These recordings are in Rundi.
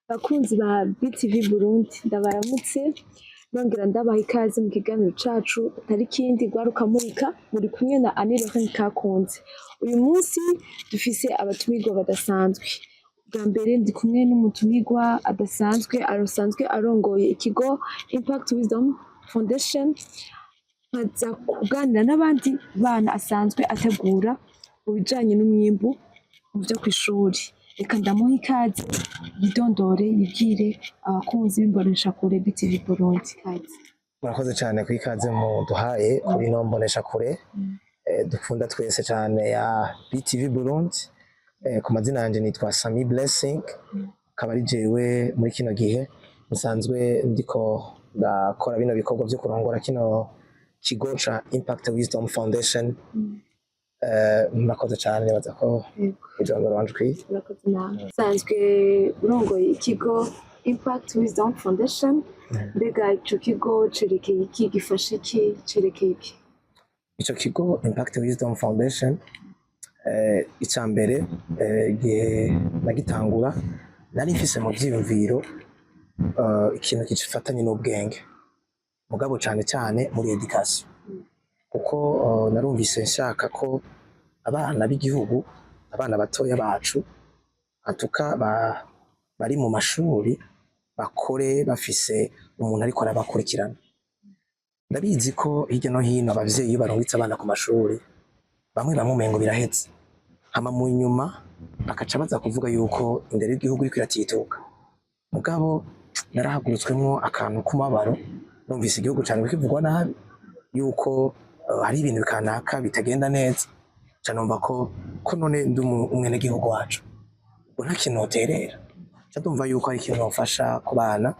Bakunzi ba BTV Burundi, ndabaramutse nongera ndabaha ikaze mu kiganiro cacu atari kindi Rwaruka Murika. Muri kumwe na Annie Lorraine Kakunze. Uyu munsi dufise abatumirwa badasanzwe. Bwa mbere ndi kumwe n'umutumirwa adasanzwe, asanzwe arongoye ikigo Impact Wisdom Foundation, nkaza kuganira n'abandi bana asanzwe ategura mu bijanye n'umwimbu mu vyo kw'ishuri. Reka ndamuhe ikaze yidondore, yibwire abakunzi b'imboneshakure BTV Burundi. Ikaze. Murakoze cyane ku ikaze muduhaye kuri ino mboneshakure dukunda twese cyane ya BTV Burundi. Ku mazina yanjye nitwa Sami Blessing, akaba ari jewe muri kino gihe nsanzwe ndiko ndakora bino bikorwa byo kurongora kino kigo ca Impact Wisdom Foundation. Murakoze cyane, nibaza ko ijambo wanje ukwiye. Murakoze nawe. Usanzwe urongoye ikigo Impact Wisdom Foundation. Mbega ico kigo cerekeye iki? Gifasha iki? Cerekeye iki? Ico kigo Impact Wisdom Foundation, ica mbere, igihe nagitangura nari mfise mu vyiyumviro ikintu kifatanye n'ubwenge, mugabo cane cane muri education, kuko narumvise nshaka ko abana b'igihugu, abana batoya bacu antuka bari mu mashuri, bakore bafise umuntu ariko arabakurikirana. Ndabizi ko hirya no hino abavyeyi iyo barungitse abana ku mashuri, bamwe bamwe umengo biraheze, hama mu nyuma bakaca baza kuvuga yuko indero y'igihugu iriko iratituka. Mugabo narahagurutswemwo akantu k'umubabaro, numvise igihugu cane kivugwa nabi, yuko hari ibintu kanaka bitagenda neza, ca numva ko none ndi umwenegihugu wacu, ubwo nta kintu noterera. Ca ndumva yuko ari ikintu nofasha ku bana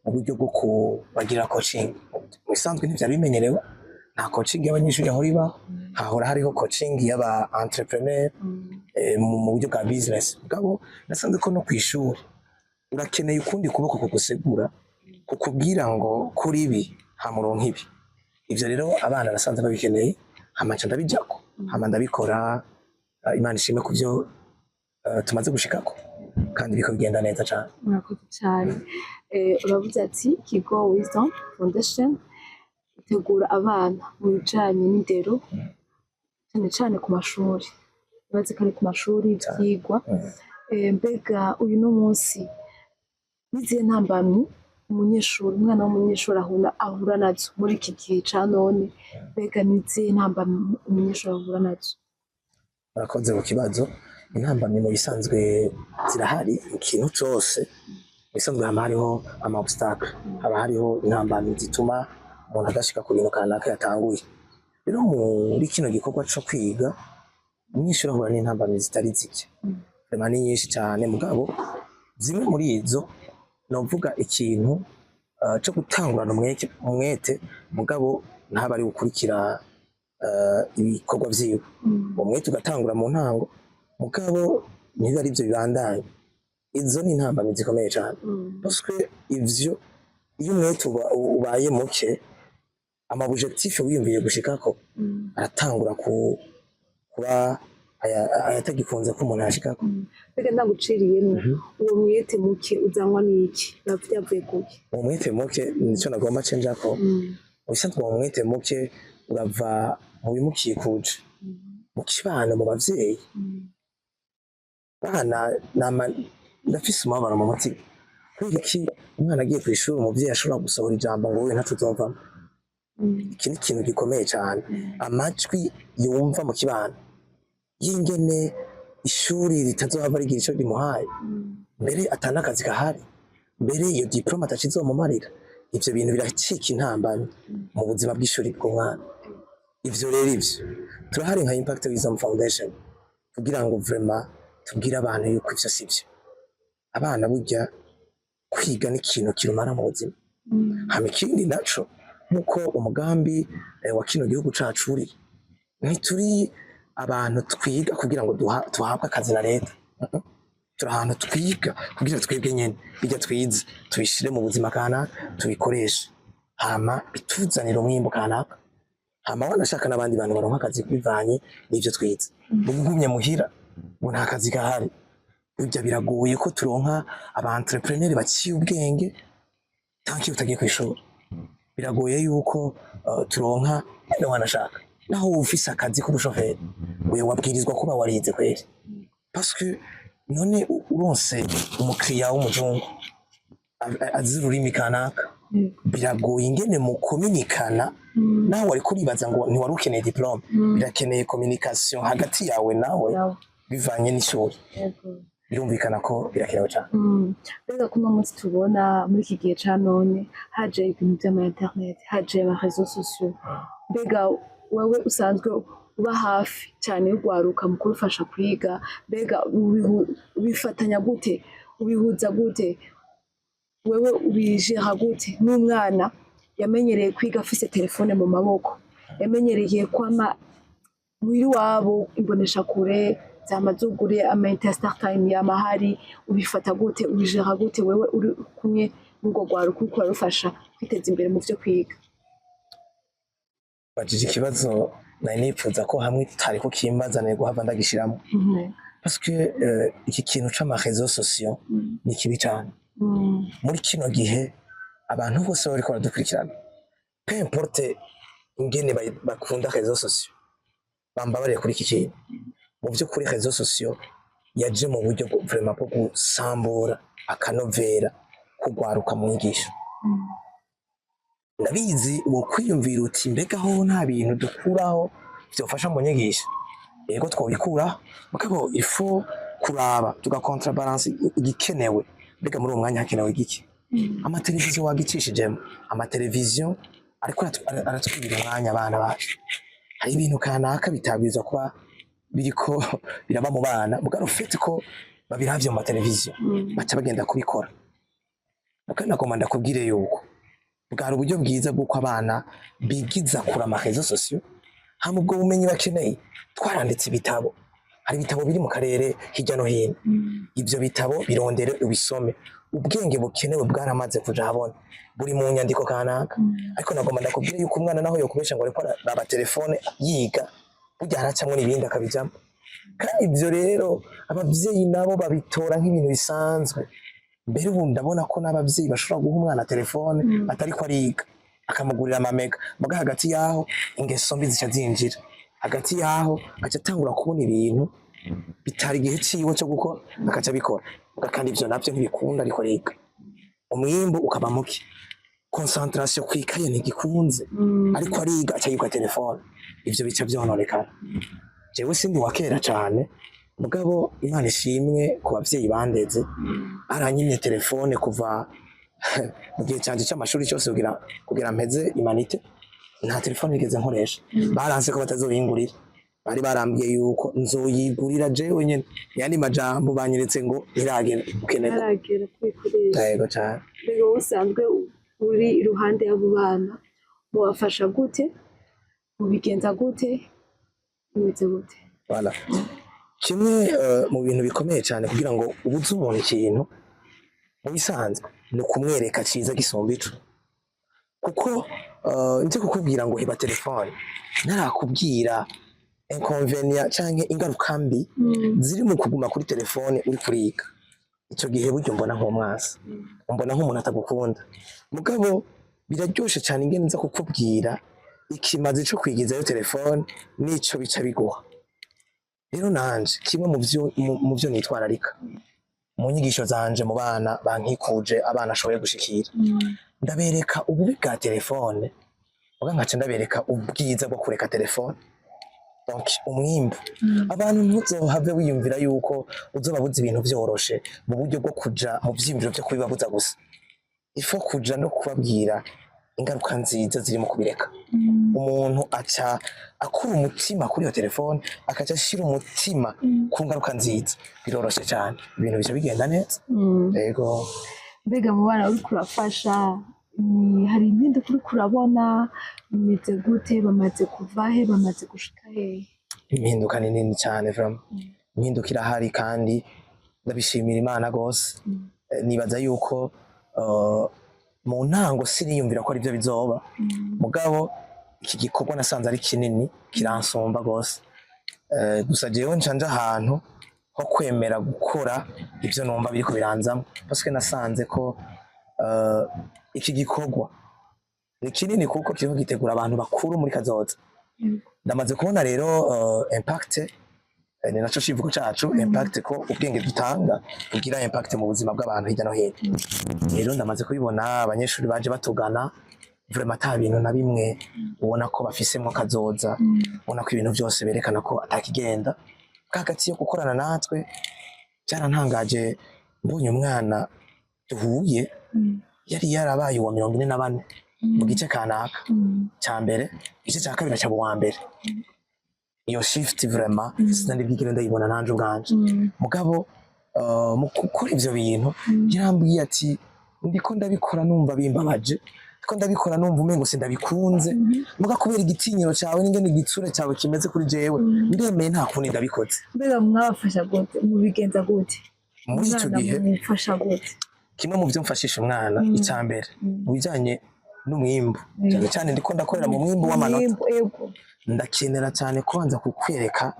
mu buryo bwo kubagirira coaching. Mu bisanzwe ntivyari bimenyerewe, nta coaching y'abanyeshuri yahora ibaho. Hahora hariho coaching y'aba entrepreneur mu buryo bwa business. Mugabo nasanze ko no kw'ishuri urakeneye ukundi kuboko kugusegura, kukubwira ngo kuri ibi hamuronka ibi. Ivyo rero abana nasanze babikeneye, hama nca ndabijako, hama ndabikora. Imana ishimwe kuvyo tumaze gushikako, kandi biriko bigenda neza cane. Murakoze cyane. Uravuze ati ikigo Wisdom Foundation itegura abana mu bijanye n'indero, cyane cyane ku mashuri. Ibaze ko ari ku mashuri ivyigwa. Mbega uyu no munsi n'izihe ntambamyi umunyeshuri, umwana w'umunyeshuri ahura nazo muri iki gihe ca none? Mbega n'izihe ntambamyi umunyeshuri ahura nazo? Murakoze ku kibazo. Intambamyi mu bisanzwe zirahari. Mu kintu cose mu bisanzwe hama hariho ama obstacle, haba hariho intambamyi zituma umuntu adashika ku bintu kanaka yatanguye. Rero muri kino gikorwa co kwiga, umunyeshuri ahura n'intambamyi zitari zike, vraiment ni nyinshi cane. Mugabo zimwe muri izo novuga ikintu co gutangurana umwete, mugabo ntaba ari gukurikira ibikorwa vyiwe. Uwo mwete ugatangura mu ntango, mugabo ntibibe ari byo bibandanya. Izo ni intambamyi zikomeye cane, parce que ivyo iyo umwete ubaye muke, ama objectif wiyumviye gushikako aratangura kuba ayatagikunze ko umuntu yashikako. Mbega ndaguciriyemwo, uwo mwete muke uzanwa n'iki? Biba vyavuye kuki? Uwo mwete muke nico nagomba cenjako. Mu bisanzwe uwo mwete muke urava mu bimukikuje, mu kibano, mu bavyeyi. Bana nama ndafise umubabaro mu mutima. Kubera iki umwana agiye kw'ishuri, umuvyeyi ashobora gusohora ijambo ngo: "Wowe ntaco uzovamwo"? Iki ni ikintu gikomeye cane. Amajwi yumva mu kibano y'ingene ishuri ritazohava rigira ico rimuhaye, mbere atanakazi kahari, mbere iyo diplôme ataco izomumarira, ivyo bintu biracika intambamyi mu buzima bw'ishuri bw'umwana. Ivyo rero, ivyo turahari nka Impact Wisdom Foundation kugira ngo vraiment tubwire abantu yuko ivyo sivyo. Abana burya kwiga ni ikintu kirumara mu buzima. Hama ikindi naco, nkuko umugambi wa kino gihugu cacu uri, ntituri abantu twiga kugira ngo tuhabwe akazi na leta. Turi ahantu twiga kugira twebwe nyene bijya twize tubishire mu buzima kanaka, tubikoreshe, hama bituzanire umwimbu kanaka, hama wanashaka n'abandi bantu baronka akazi bivanye n'ivyo twize. Ugumye muhira ngo nta kazi gahari. Burya biragoye ko turonka aba entrepreneur baciye ubwenge tant que utagiye kw'ishuri. Biragoye yuko turonka wenda wanashaka naho wowe ufise akazi k'ubushoferi, wewe wabwirizwa kuba warize kweri, parce que none uronse umukiriya w'umuzungu azi ururimi kanaka, biragoye ingene mukominikana. Nawe wariko uribaza ngo ntiwari ukeneye diplôme, birakeneye communication hagati yawe nawe bivanye n'ishuri. Birumvikana ko birakenewe cane. Mbega kuno munsi tubona muri iki gihe ca none haje ibintu vy'ama internet, haje ama réseaux sociaux, mbega wewe usanzwe uba hafi cyane y'urwaruka mu kurufasha kwiga, mbega ubifatanya gute, ubihuza gute, wewe ubijera gute n'umwana yamenyereye kwiga afise telefone mu maboko, yamenyereye kwama muhira iwabo, imboneshakure zama zuguruye, ama Interstar Time yama ahari? Ubifata gute, ubijera gute wewe uri kumwe n'urwo rwaruka, uriko urarufasha kwiteza imbere mu vyo kwiga? Bajije ikibazo nari nipfuza ko hamwe tutari kukimbaza nari guhava ndagishiramo, parce que iki kintu c'ama réseaux sociaux ni kibi cane. Muri kino gihe abantu bose bariko baradukurikirana, peu importe ingene bakunda réseaux sociaux, bambabariye kuri iki kintu, mu vy'ukuri réseaux sociaux yaje mu buryo vraiment bwo gusambura akanovera kugwaruka mu nyigisho. Ndabizi wo kwiyumvira uti: "Mbega ho nta bintu dukuraho vyofasha mu nyigisho?" Yego, twobikuraho, mugabo ifo kuraba tugacontrebalance igikenewe. Mbega muri uwo mwanya hakenewe igiki? Amateleviziyo wagicishijemo, amateleviziyo ariko aratwibira umwanya abana bacu. Hari ibintu kanaka bitabwirizwa kuba biriko biraba mu bana, mugabo ufite ko babiravye mu mateleviziyo, baca bagenda kubikora. Mugabo nagomba ndakubwire yuko bwari uburyo bwiza bw'uko abana bigiza kure ama réseaux sociaux, hama ubwo bumenyi bakeneye, twaranditse ibitabo, hari ibitabo biri mu karere hirya no hino. Ibyo bitabo birondere ubisome. Ubwenge bukenewe bwaramaze kuja ahabona, buri mu nyandiko kanaka. Ariko nagomba ndakubwire yuko umwana naho yokubesha ngo ariko araraba telefone yiga, burya haracamwo n'ibindi akabijamo. Kandi ibyo rero abavyeyi nabo babitora nk'ibintu bisanzwe. Mbere ubu ndabona ko n'abavyeyi bashobora guha umwana telefone atariko ariga, akamugurira amamega, muga hagati yaho ingeso mbi zica zinjira hagati yaho, agaca atangura kubona ibintu bitari igihe ciwe co gukora, akaca abikora. Muga kandi ivyo navyo ntibikunda ariko ariga, umwimbu ukaba muke, concentration kwikaye ntigikunze. Ariko ariga aca yibuka telefone, ivyo bica vyononekara. Jewe sindi wa kera cane, mugabo Imana ishimwe ku bavyeyi bandeze, baranyimye telefone kuva mu gihe canje c'amashuri cyose kugira mpeze humanités, nta telefone nigeze nkoresha. Baranse ko batazoyingurira, bari barambwiye yuko nzoyigurira jewe nyene. Yandi majambo banyeretse ngo ntiragera ukenerwa. Haragera kwikoresha. Yego cane. Mbega wowe usanzwe uri iruhande y'abo bana, mubafasha gute, mubigenza gute, bimeze gute? Voilà. Kimwe mu bintu bikomeye cyane kugira ngo ubuze umuntu ikintu mu bisanzwe ni ukumwereka cyiza gisumba ico, kuko nje kukubwira ngo heba telefone, ntarakubwira inconvénient canke ingaruka mbi ziri mu kuguma kuri telefone uri kuriga. Ico gihe buryo mbona nk'umwasi, mbona nk'umuntu atagukunda. Mugabo biraryoshe cyane ingene nza kukubwira ikimazi co kwigizayo telefone n'ico bica biguha. Rero nanje kimwe mu vyo nitwararika mu nyigisho zanje mu bana bankikuje, abana ashoboye gushikira, ndabereka ububi bwa telefone, muga nkaca ndabereka ubwiza bwo kureka telefone, donc umwimbu. Abantu ntuzohave wiyumvira yuko uzobabuza ibintu vyoroshe mu buryo bwo kuja mu vyiyumviro vyo kubibabuza gusa. Ifo kuja no kubabwira ingaruka nziza ziri mu kubireka. Umuntu aca akura umutima kuri iyo telefone, akaca ashira umutima ku ngaruka nziza. Biroroshe cyane, ibintu bica bigenda neza. Yego. Mbega mu bana uriko urafasha, hari impinduka uriko urabona? Bimeze gute? Bamaze kuva he, bamaze gushika hehe? Impinduka ni nini cyane vraiment. Impinduka irahari kandi ndabishimira Imana gose. Nibaza yuko mu ntango siniyumvira ko aribyo bizoba, mugabo iki gikorwa nasanze ari kinini, kiransumba gose. Gusa jewe nca nja ahantu Ho kwemera gukora ibyo numva biriko biranzamo, parce que nasanze ko iki gikorwa ni kinini, kuko kiriko gitegura abantu bakuru muri kazoza. Ndamaze kubona rero impact, ni naco civugo cacu, impact, ko ubwenge dutanga bugira impact mu buzima bw'abantu hirya no hino. Rero ndamaze kubibona, abanyeshuri baje batugana vraiment ata bintu na bimwe ubona ko bafisemwo kazoza, ubona ko ibintu byose berekana ko atakigenda. Hagati yo gukorana natwe, byarantangaje mbonye umwana duhuye yari yarabaye uwa 44 mu gice kanaka cya mbere, igice cya kabiri acaba uwa mbere. Iyo shift vraiment sinari bwigere ndayibona nanje ubwanje. Mugabo mu gukora ivyo bintu yarambwiye ati: "Ndiko ndabikora numva bimbabaje, ndiko ndabikora numva umengo sindabikunze, muga kubera igitinyiro cawe n'ingene igitsure cawe kimeze kuri jewe, ndemeye, nta kundi, ndabikoze." Mbega mwabafasha gute? Mubigenza gute? Muri ico Umwana gihe, mumufasha gute? kimwe mu byo mfashisha umwana, icya mbere, mu bijyanye n'umwimbu, cyane cyane ndiko ndakorera mu mwimbu w'amanota, Umwimbu, ego. ndakenera cyane kubanza kukwereka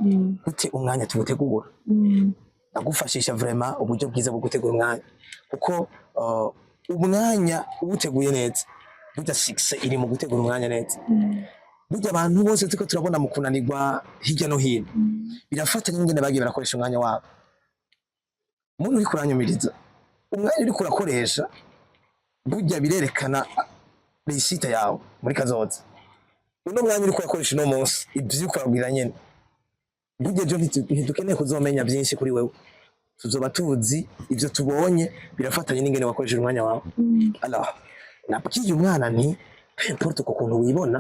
gute umwanya tuwutegura. Ndagufashisha vraiment uburyo bwiza bwo gutegura umwanya, kuko umwanya uwuteguye neza, burya succès iri mu gutegura umwanya neza. Burya abantu bose turiko turabona mu kunanirwa hirya no hino, birafatanya n'ingene bagiye barakoresha umwanya wabo. Umuntu uriko uranyumiriza, umwanya uriko urakoresha burya birerekana réussite yawe muri kazoza. Uno mwanya uriko urakoresha uno munsi, ivyo uriko urabwira nyene, burya ejo ntidukeneye kuzomenya byinshi kuri wewe, tuzoba tuzi ivyo tubonye birafatanye n'ingene wakoresheje umwanya wawe. Alors nabwiye umwana nti: "Peu importe uko kuntu wibona,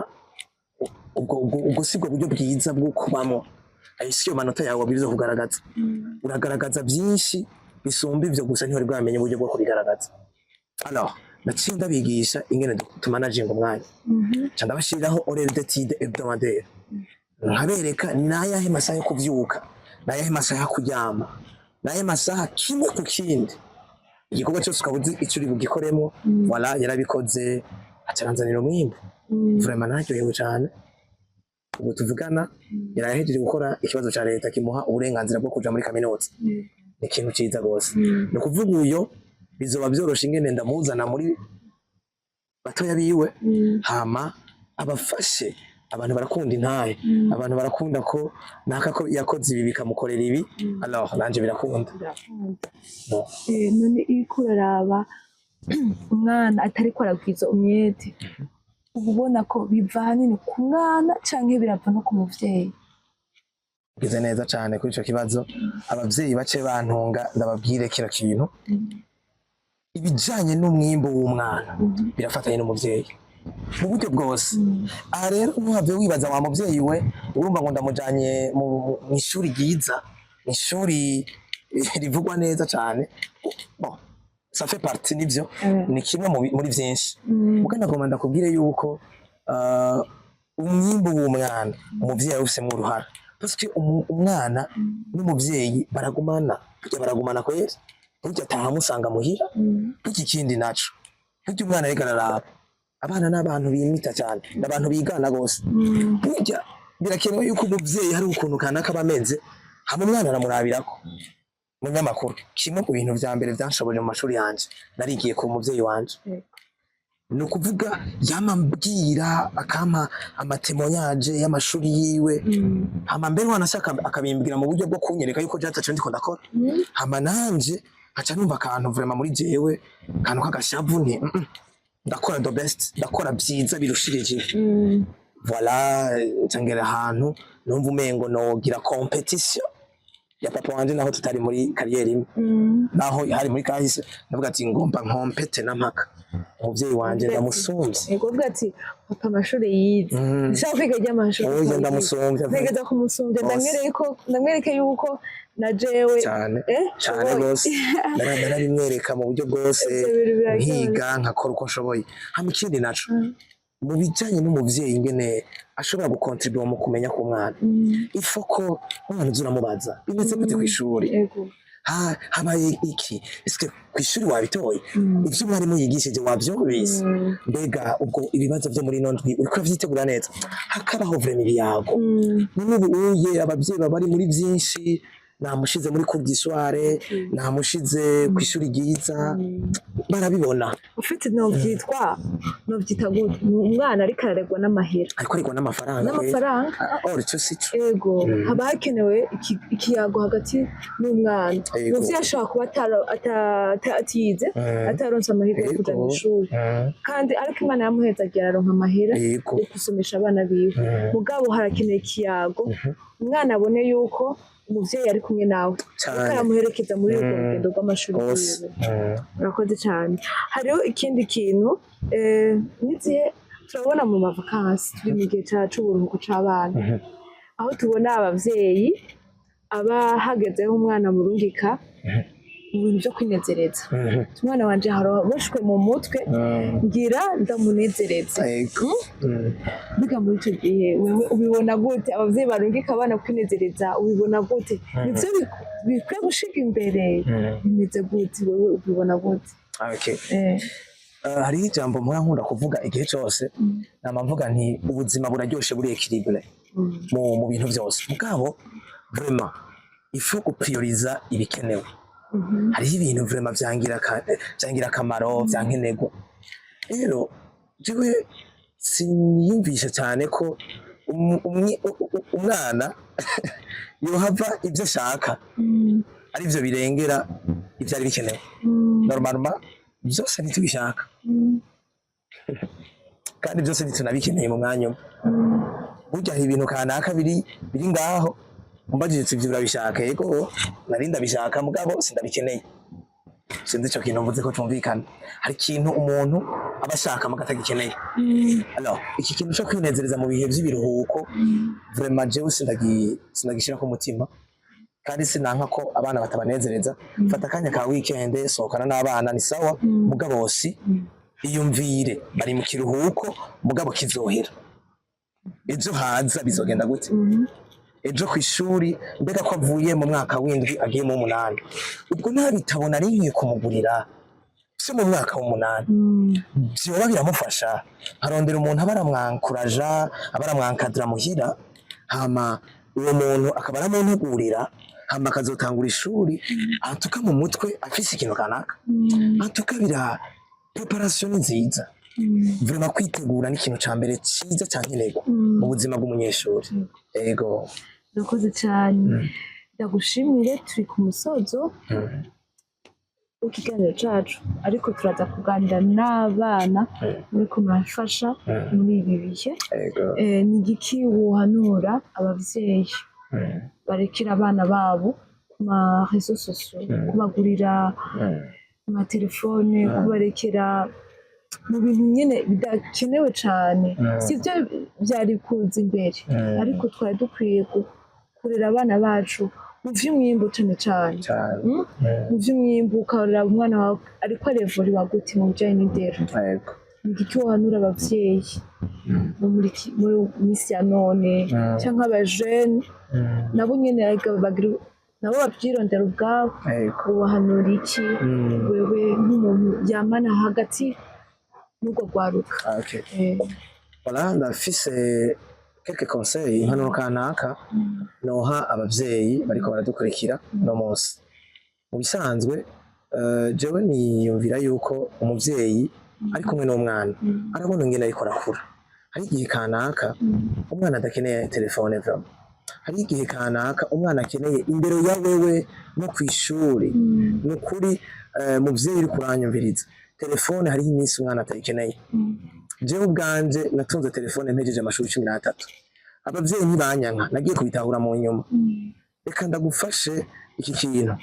ubwo sibwo buryo bwiza bwo kubamo. Ayo siyo manota yawe wabwirizwa kugaragaza. Uragaragaza byinshi bisumba ivyo, gusa ntiwari bwamenye uburyo bwo kubigaragaza." Alors naciye ndabigisha ingene tumanaginga umwanya, nca ndabashiriraho horaire d'étude hebdomadaire, nkabereka ni ayahe masaha yo kuvyuka, ni ayahe masaha yo kuryama, ni ayahe masaha, kimwe ku kindi, igikorwa cyose ukaba uzi icyo uri bugikoremo. Voilà, yarabikoze, aca aranzanira umwimbu. Vraiment naryohewe cyane. Ubu tuvugana yarahejeje gukora ikibazo ca leta kimuha uburenganzira bwo kuja muri kaminuza. Ni ikintu ciza gose. Ni ukuvuga uyo bizoba vyoroshe ingene ndamuzana muri batoya biwe, hama abafashe. Abantu barakunda intahe, abantu barakunda ko naka ko yakoze ibi bikamukorera ibi. Alors nanje birakunda. Birakunda. No. None iyo uriko uraraba umwana atariko aragwiza umwete, uba ubona ko biva ahanini ku mwana canke birava no ku muvyeyi? Ugize neza cane kuri ico kibazo. Abavyeyi bace bantunga, ndababwire kino kintu: ibijanye n'umwimbu w'umwana birafatanye n'umuvyeyi mu buryo bwose. Aha rero ntuhave wibaza, wa muvyeyi we, urumva ngo ndamujanye mw'ishuri ryiza, mw'ishuri rivugwa neza cane. Bon, ça fait partie, nivyo, ni kimwe muri vyinshi. Muga nagomba ndakubwire yuko umwimbu w'umwana umuvyeyi awufisemwo uruhara, parce que umwana n'umuvyeyi baragumana. Burya baragumana kweri, burya ataha amusanga muhira. Burya ikindi naco, burya umwana ariko araraba, abana n'abantu bimita cyane, n'abantu bigana gose. Burya birakenewe yuko umuvyeyi hari ukuntu kanaka aba ameze, hama umwana aramurabirako. Munyamakuru, kimwe mu bintu vya mbere vyanshoboje mu mashuri yanje, narigiye ku muvyeyi wanje. Ni ukuvuga yama ambwira, akampa ama témoignages y'amashuri yiwe, hama mbere wanashaka akabimbwira mu buryo bwo kunyereka yuko vyataco ndiko ndakora, hama nanje nkaca numva akantu vraiment muri jewe, akantu k'agashavu, nti: Ndakora the best, ndakora vyiza birushirije." Voilà, nca ngera ahantu numva umengo nogira compétition ya papa wanje, naho tutari muri carrière imwe, naho hari muri kahise, ndavuga ati: "Ngomba nkompete na mpaka umuvyeyi wanje ndamusumvye." Ego, uvuga ati: "Papa amashuri yize, nshaka kwiga ry'amashuri." Oya, ndamusumbya. Ntegeza kumusumbya. Rwose. Ndamwereke yuko na jewe cyane, cyane nshoboye. Rwose narabimwereka mu buryo bwose. Ivyo bintu biraryoshe. Nkiga, nkakora uko nshoboye. Hama ikindi naco, mu bijanye n'umuvyeyi, ingene ashobora gukontribuwa mu kumenya k'umwana, ifo ko umwana uza uramubaza: "Bimeze gute kw'ishuri?" Habaye iki? Ese kw'ishuri wabitoye? Ivyo umwarimu yigishije wavyumvise? Mbega ubwo ibibazo vyo muri ino ndwi uriko uravyitegura neza? Hakabaho vraiment ibiyago. N'ubu uye abavyeyi baba bari muri vyinshi. Namushize muri cours du soir, namushize kw'ishuri ryiza, barabibona. Ufite novyitwa, novyita gute? Ni umwana ariko araregwa n'amahera. Ariko arigwa n'amafaranga. N'amafaranga. Or ico sico. Ego, haba hakenewe ikiyago hagati n'umwana. Umuvyeyi ashobora kuba atize, ataronse amahirwe yo kuja mw'ishuri, kandi ariko Imana yamuhezagiye araronka amahera yo gusomesha abana biwe. Mugabo harakeneye ikiyago, umwana abone yuko umuvyeyi ari kumwe nawe, ariko aramuherekeza muri urwo rugendo rw'amashuri yiwe. Urakoze cyane. Hariho ikindi kintu, n'igihe turabona mu ma vacances, turi mu gihe c'uburuhuko c'abana, aho tubona abavyeyi aba hagezeho umwana murungika mu bintu vyo kwinezereza. Umwana wanje haraboshwe mu mutwe, ngira ndamunezereze. Biga muri ico gihe, wewe ubibona gute? Abavyeyi barungika abana kwinezereza, ubibona gute? Nivyo bikwiye gushirwa imbere? Bimeze gute? Wewe ubibona gute? Okay. Hariho ijambo mpora nkunda kuvuga igihe cose, nama mvuga nti ubuzima buraryoshe buri équilibré mu bintu byose. Mugabo vraiment il faut guprioriza ibikenewe. Hariho ibintu vraiment vyangira akamaro, vyankenerwa. Rero jewe siniyumvisha cyane ko umwana yohava ibyo ashaka arivyo birengera ivyari bikenewe. Normalement byose ntitubishaka, kandi byose ntitunabikeneye mu mwanya umwe. Burya hari ibintu kanaka biri ngaho, umbajije uti ivyo urabishaka? Yego, nari ndabishaka, mugabo sindabikeneye. Sinzi ico kintu mvuze ko cumvikana. Hari ikintu umuntu aba ashaka muga atagikeneye. Alors iki kintu co kwinezereza mu bihe vy'ibiruhuko, vraiment jewe sindagishira ku mutima, kandi sinanka ko abana batabanezereza. Fata akanya ka weekend, sohokana n'abana, ni sawa. Mugabo si iyumvire bari mu kiruhuko, mugabo kizohera ejo haza bizogenda gute? Ejo ku ishuri, mbega ko avuye mu mwaka w'indwi agiye mu w'umunani, ubwo nta bitabo nari nkwiye kumugurira vyo mu mwaka w'umunani? Vyoba biramufasha nkarondera umuntu aba aramwankuraja, aba aramwankadira muhira, hama uwo muntu akaba aramuntegurira, hama akazotangura ishuri antuka mu mutwe afise ikintu kanaka. Antuka bira préparation ni nziza vraiment. Kwitegura ni ikintu ca mbere ciza cankenerwa mu buzima bw'umunyeshuri. Ego. Urakoze cyane, ndagushimire. Turi ku musozo w'ikiganiro cacu, ariko turaza kuganira n'abana muriko murafasha muri ibi bihe. Ni igiki wohanura abavyeyi barekera abana babo ku ma réseaux sociaux, kubagurira amatelefone, kubarekera mu bintu nyene bidakenewe cane? Sivyo vyari kuza imbere, ariko twari dukwiye kurera abana bacu mu vy'umwimbu cane cane. Cane. Mu vy'umwimbu, ukarera umwana wawe ariko arevuriwa gute mu bijanye n'indero? Ni igiki wohanura abavyeyi muri misi ya none, canke abajene nabo nyene erega bagira nabo bavyirondera ubwabo? Ubahanura iki wewe nk'umuntu yamana hagati n'urwo rwaruka? Okay. Voilà, ndafise quelques conseils, impanuro kanaka noha abavyeyi bariko baradukurikira no munsi. Mu bisanzwe, jewe niyumvira yuko umuvyeyi ari kumwe n'umwana arabona ingene ariko arakura. Hari igihe kanaka umwana adakeneye telefone vraiment. Hari igihe kanaka umwana akeneye indero ya wewe no kw'ishuri. Ni ukuri, muvyeyi uriko uranyumviriza, telefone hariho iminsi umwana atayikeneye. Jewe ubwanje natunze telefone mpejeje amashuri 13. Abavyeyi ntibanyanka, nagiye kubitahura mu nyuma. Reka ndagufashe iki kintu.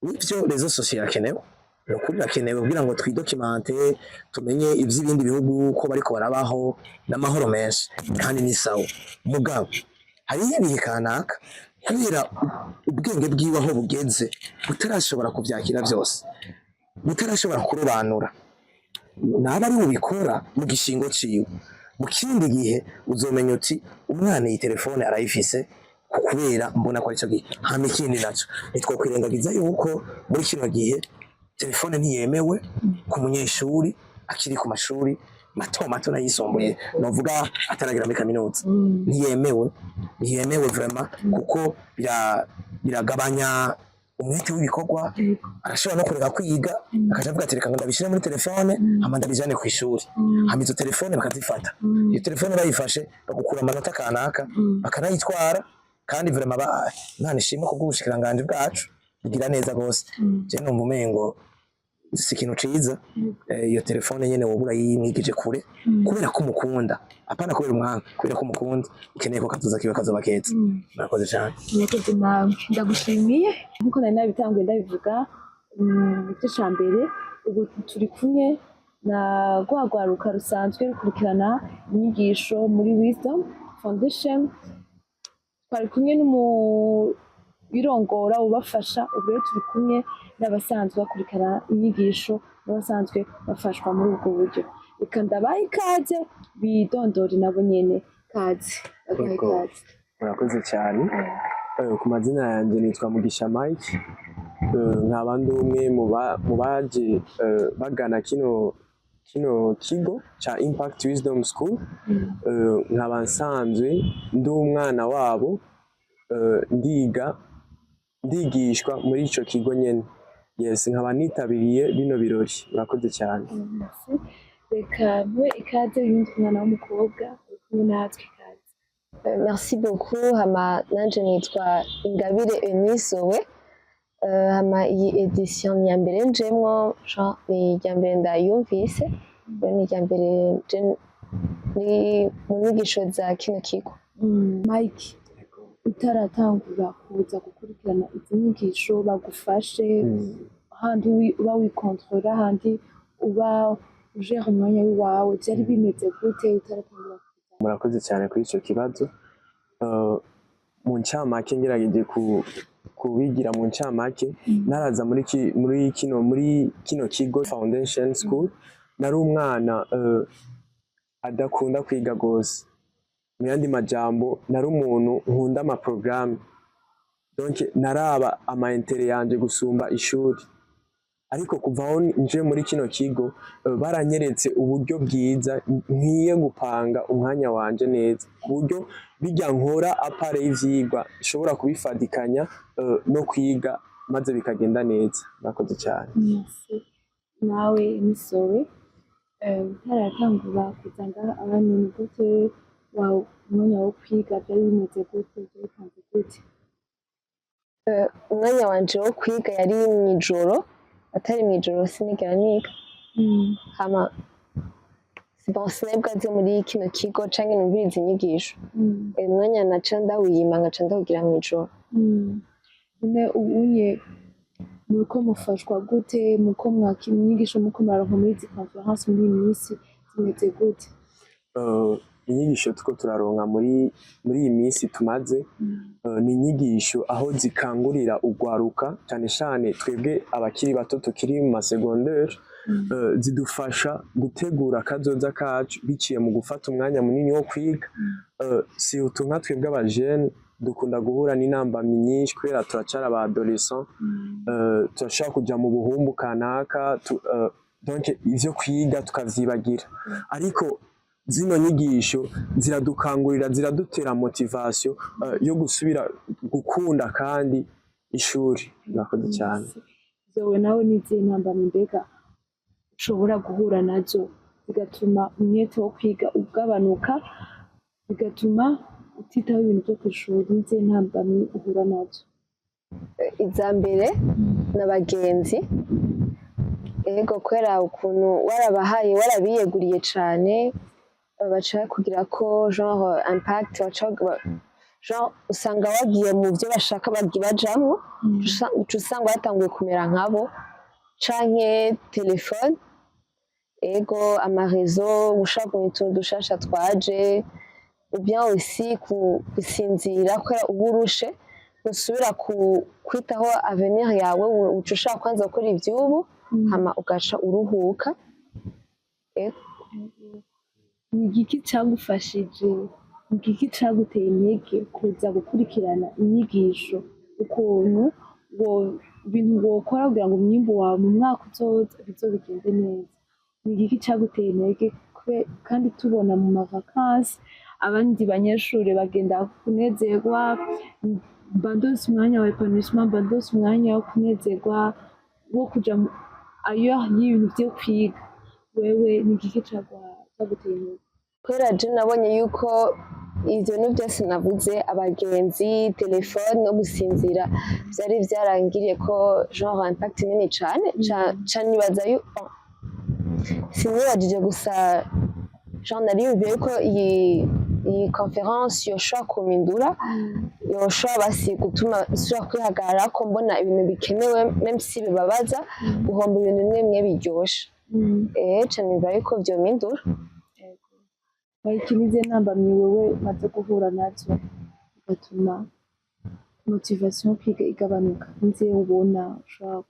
Nivyo, réseaux sociaux irakenewe, ni ukuri irakenewe kugira ngo twidocumente, tumenye ivy'ibindi bihugu ko bariko barabaho n'amahoro menshi, kandi ni sawa. Mugabo hariho ibihe kanaka, kubera ubwenge bwiwe aho bugeze butarashobora kuvyakira vyose, butarashobora kurobanura, naba ari bubikora mu gishingo ciwe. Mu kindi gihe uzomenya uti umwana iyi telefone arayifise kubera mbona ko arico gihe. Hama ikindi naco, ntitwokwirengagiza yuko muri kino gihe telefone ntiyemewe ku munyeshuri akiri ku mashuri. mato mato n'ayisumbuye, novuga ataragera muri kaminuza. Ntiyemewe, ntiyemewe vraiment, kuko biragabanya umwete w'ibikorwa. Arashobora no kureka kwiga, akaja avuga ati: "Reka ngo ndabishire muri telefone, hama ndabijane kw'ishuri." Hama izo telefone bakazifata. Iyo telefone bayifashe, bagukura amanota kanaka, bakanayitwara. Kandi vraiment Imana ishimwe kubw'ubushikiranganji bwacu bugira neza gose. Je numva umengo si ikintu ciza. Iyo telefone nyene woba urayimwigije kure kubera ko umukunda, apana kubera umwanga, kubera ko umukunda, ukeneye ko kazoza kiwe kazoba keza. Murakoze cane. Murakoze nawe, ndagushimiye. Nkuko nari nabitanguye ndabivuga mu gice ca mbere, ubu turi kumwe na rwa rwaruka rusanzwe rukurikirana inyigisho muri Wisdom Foundation. Twari kumwe n'umubirongora ubafasha, ubu rero turi kumwe n'abasanzwe bakurikirana inyigisho n'abasanzwe bafashwa muri ubwo buryo. Reka ndabaha ikaze bidondore nabo nyene. Kaze, baguha Yego. ikaze. Murakoze cyane. Ku mazina yanjye nitwa Mugisha Mike. Nkaba ndi umwe mu baje bagana kino kigo ca Impact Wisdom School. Nkaba nsanzwe ndi umwana wabo, ndiga, ndigishwa muri ico kigo nyene. Yes, nkaba nitabiriye bino birori. Murakoze cyane. Merci. Reka mpe ikaze uyundi mwana w'umukobwa uri kumwe natwe. Ikaze. Merci beaucoup. Hama nanje nitwa Ingabire Eunice Zoé. Hama iyi édition ni iya mbere njemwo, genre ni irya mbere ndayumvise. Rero ni irya mbere nje ni mu nyigisho za kino kigo. Mike, utaratangura kuza gukurikirana izi nyigisho bagufashe, handi uba wikontorora, handi uba ujera umwanya wawe, byari bimeze gute utaratangura kuza? Murakoze cyane kuri icyo kibazo. Mu ncamake, ngerageje kubigira mu ncamake, naraza muri kino kigo Foundation School, nari umwana adakunda kwiga gose. Mu yandi majambo, nari umuntu nkunda ama programme, donc naraba ama intérêt yanje gusumba ishuri. Ariko kuva aho nje muri kino kigo, baranyeretse uburyo bwiza nkwiye gupanga umwanya wanje neza, ku buryo bijya nkora à part y'ivyigwa nshobora kubifadikanya no kwiga, maze bikagenda neza. Murakoze cyane. Merci. Nawe Nisowe, utaratangura kuza ngaha abana, ni gute umwanya wo kwiga byari bimeze gute, byari bipanze gute? Umwanya wanje wo kwiga yari mw'ijoro, atari mw'ijoro sinigera niga. Hama bon, sinari bwaze muri kino kigo canke numvirize inyigisho. Umwanya naca ndawiyima, nkaca ndawugira mw'ijoro. None ubunye muriko mufashwa gute, muko mwakira inyigisho, muko muraronka muri izi conférence muri iyi minsi, zimeze gute? Inyigisho tuko turaronka muri iyi minsi tumaze, ni inyigisho aho zikangurira urwaruka, cyane cyane twebwe abakiri bato tukiri mu ma secondaire. Zidufasha gutegura akazoza kacu biciye mu gufata umwanya munini wo kwiga. Surtout nka twebwe abajene dukunda guhura n'intambamyi nyinshi kubera turacara aba adolescent, turashobora kuja mu buhumbu kanaka, donc ivyo kwiga tukavyibagira. Ariko zino nyigisho ziradukangurira, ziradutera motivation yo gusubira gukunda kandi ishuri. Murakoze cyane. Zowe, nawe n'izihe ntambamyi mbega ushobora guhura nazo bigatuma umwete wo kwiga ugabanuka, bigatuma utitaho ibintu byo kw'ishuri? N'izihe ntambamyi uhura nazo? Iza mbere n'abagenzi. Ego, kubera ukuntu warabahaye, warabiyeguriye cane, baca kugira ko genre impact, baca genre usanga wagiye mu byo bashaka bajamwo, uca usanga watanguye kumera nkabo, canke telefone, ego, ama réseaux, gushaka utuntu dushasha twaje, ou bien aussi gusinzira kubera uba urushe, ntusubira kwitaho avenir yawe, uca ushaka kwanza gukora ivy'ubu, hama ugaca uruhuka. Ego. Ni igiki cagufashije, ni igiki caguteye intege kuza gukurikirana inyigisho, ukuntu ibintu wokora kugira ngo umwimbu wawe mu mwaka uzoza bizobigende neza? Ni igiki caguteye intege? Kandi tubona mu ma vacances abandi banyeshuri bagenda kunezerwa, mba ndonse umwanya wa épanouissement, mba ndonse umwanya wo kunezerwa, wo kuja ailleurs y'ibintu vyo kwiga. Wewe ni igiki caguteye intege? Kubera je nabonye yuko ivyo bintu byose navuze, abagenzi, telefone no gusinzira, vyari vyarangiriye ko genre impact nini cane. Ca nibaza bon, sinibajije gusa, genre nariyumviye yuko iyi conférence yoshobora kumpindura, yoshobora basi gutuma nsubira kwihagarara ko mbona ibintu bikenewe, même si bibabaza guhomba ibintu bimwe bimwe biryoshe. Ca niyumvira yuko vyompindura. Iki nizihe ntambamyi wewe umaze guhura nazo bigatuma motivation yo kwiga igabanuka? Nizihe ubona ushobora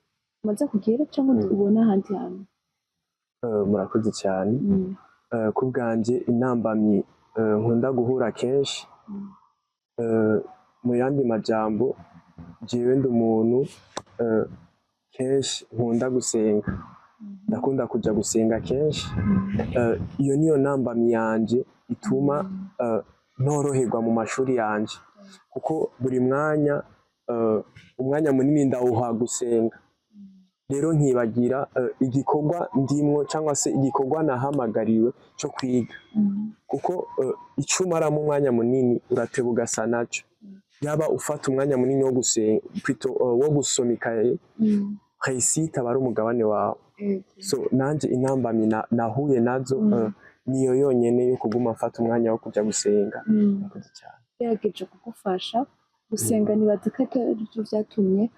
umaze kugira cyangwa ubona ahandi hantu? Murakoze cyane. Ku bwanjye intambamyi nkunda guhura kenshi, mu yandi majambo, jewe ndi umuntu kenshi nkunda gusenga, ndakunda kuja gusenga kenshi. Iyo niyo ntambamyi yanje ituma ntoroherwa mu mashuri yanje, kuko buri mwanya, umwanya munini ndawuha gusenga. Rero nkibagira igikorwa ndimwo cyangwa se igikorwa nahamagariwe cyo kwiga, kuko ico umaramo umwanya munini urateba ugasa naco. Yaba ufata umwanya munini wo gusenga, plutôt wo gusoma ikaye, réussite aba ari umugabane wawe. So nanje intambamyi nahuye nazo niyo yonyene yo kuguma mfata umwanya wo kuja gusenga. Murakoze cyane. Gerageje kugufasha gusenga, nibaza ko atari byo vyatumye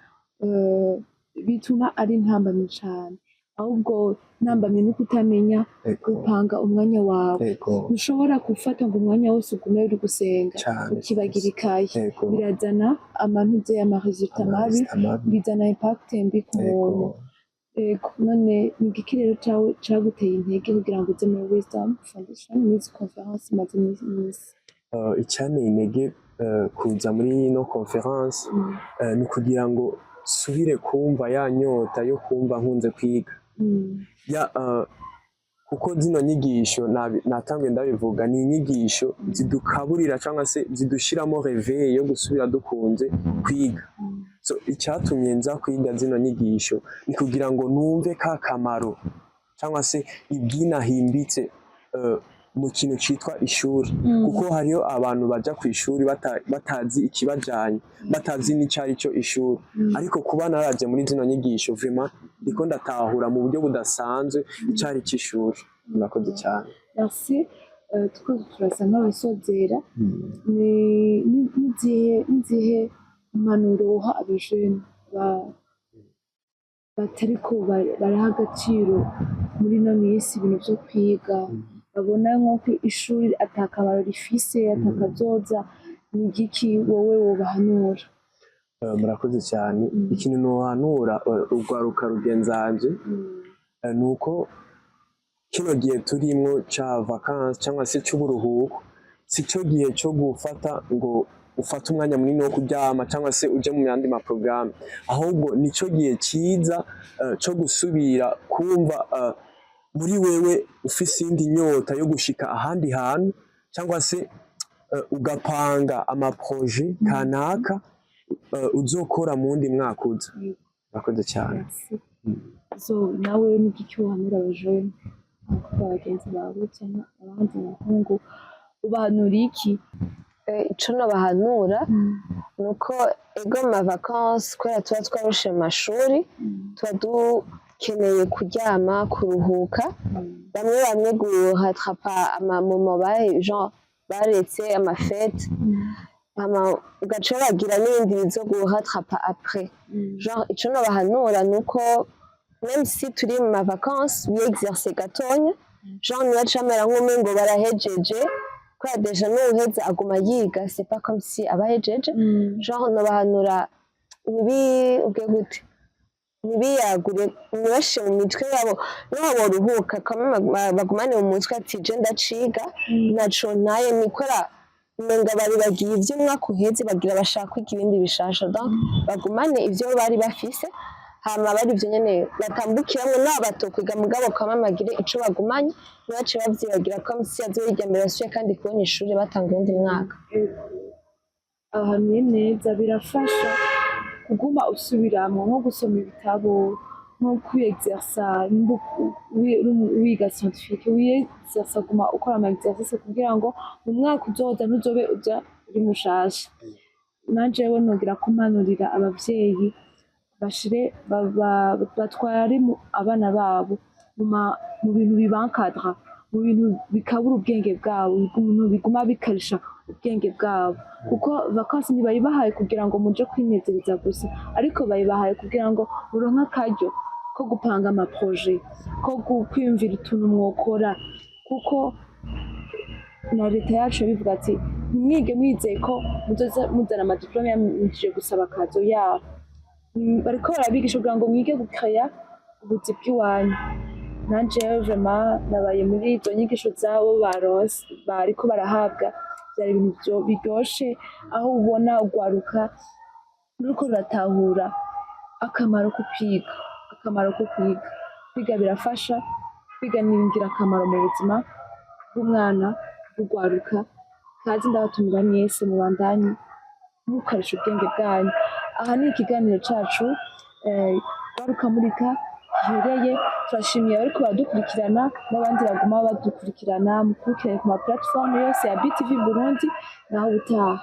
bituma ari intambamyi cane, ahubwo intambamyi ni ukutamenya gupanga umwanya wawe. Ntushobora gufata ngo umwanya wose ugume uri gusenga, ukibagira ikaye. Birazana amantuze, ama résultats mabi. Ama résultats mabi. Bizana impact mbi ku muntu. Ego, none ni igiki rero cawe caguteye intege kugira ngo uze muri Wisdom Foundation, muri izi conférence imaze iminsi? Icyanteye intege kuza muri ino conférence ni ukugira ngo nsubire kumva ya nyota yo kumva nkunze kwiga. Ya, kuko zino nyigisho natanguye ndabivuga, ni inyigisho zidukaburira cyangwa se zidushiramo réveil yo gusubira dukunze kwiga. So icyatumye nza kwiga zino nyigisho ni kugira ngo numve ka kamaro cyangwa se ibyinahimbitse mu kintu citwa ishuri, kuko hariyo abantu baja ku ishuri batazi ikibajanye, batazi n'icari cyo ishuri. Ariko kuba naraje muri zino nyigisho, vraiment ndiko ndatahura mu buryo budasanzwe icari c'ishuri. Murakoze cyane. Merci. Twese turasa nk'abasozera. Ni izihe impanuro woha abajene batariko baraha agaciro muri ino minsi ibintu vyo kwiga, babona nko ishuri ata kamaro rifise, atakazoza? Ni igiki wowe wobahanura? Murakoze cyane. Ikintu nohanura urwaruka rugenzanje ni uko kino gihe turimwo ca vacances cyangwa se c'uburuhuko, si cyo gihe cyo gufata ngo ufate umwanya munini wo kuryama cyangwa se uje mu yandi ma programme, ahubwo nico gihe ciza co gusubira kumva muri wewe ufise iyindi nyota yo gushika ahandi hantu, cyangwa se ugapanga ama projets kanaka uzokora mu wundi mwaka uza. Murakoze cyane. Merci. So nawe ni igiki wohanura abajene, abakobwa bagenzi bawe cyangwa abandi bahungu, ubahanura iki? Ico nobahanura ni uko ego, mu ma vacances, kubera tuba twarushe mu mashuri, tuba dukeneye kuryama, kuruhuka, bamwe bamwe gurattrapa ama moments genre baretse ama fêtes, hama ugaca bagira n'ibindi bizo gurattrapa après. Genre ico nobahanura ni uko même si turi mu ma vacances, biexerce gatonya, genre ntibace bamera nk'umengo barahejeje, kubera déjà n'uwuheza aguma yiga, c'est pas comme si abahejeje. Genre nobahanura ntibi ubwe gute, ntibiyagure, ntibashire mu mitwe yabo niho boruhuka, quand même bagumane mu mutwe ati: "Je ndaciga, ntaco ntaye nikora." Umenga bari bagiye ivy'umwaka uheze, bagira bashaka kwiga ibindi bishasha, donc bagumane ivyo bari bafise. Hama bari ivyo nyene batambukiramwo, nabo batokwiga mugabo kamamagire ico bagumanye, ntibace bavyibagira ko misi yazoba irya mbere basubiye kandi kubona ishure batanga uwundi mwaka. Ahantu ni neza, birafasha kuguma usubiramwo, nko gusoma ibitabo, nko kwiyexersa. Nimba wiga scientifique, wiyexersa, guma ukora ama exercice kugira ngo mu mwaka uzoza ntuzobe uja uri mushasha. Nanje nongera kumpanurira abavyeyi bashire batware abana babo mu bintu bibankadra, mu bintu bikabura ubwenge bwabo, mu bintu biguma bikarisha ubwenge bwabo, kuko vacances ntibayibahaye kugira ngo muje kwinezereza gusa, ariko bayibahaye kugira ngo muronke akaryo ko gupanga ama projets, ko kwiyumvira utuntu mwokora, kuko na leta yacu bivuga ati ntimwige mwizeye ko muzoza muzana ama diplômes yamujije gusaba akazi yabo. Bariko barabigisha kugira ngo mwige gukaya ubuzi bw'iwanyu. Nanje vraiment nabaye muri izo nyigisho zabo baronse, bariko barahabwa. Vyari ibintu biryoshe, aho ubona urwaruka ruriko ruratahura akamaro ko kwiga, akamaro ko kwiga. Kwiga birafasha, kwiga ni ingirakamaro mu buzima bw'umwana, bw'urwaruka. Kazi ndabatumira mwese, mubandanye mukoresha ubwenge bwanyu. Aha ni ikiganiro cacu Rwaruka Murika gihereye. Turashimiye abariko baradukurikirana n'abandi baguma badukurikirana. Mukurikirane ku ma plateforme yose ya BTV Burundi. Naho ubutaha.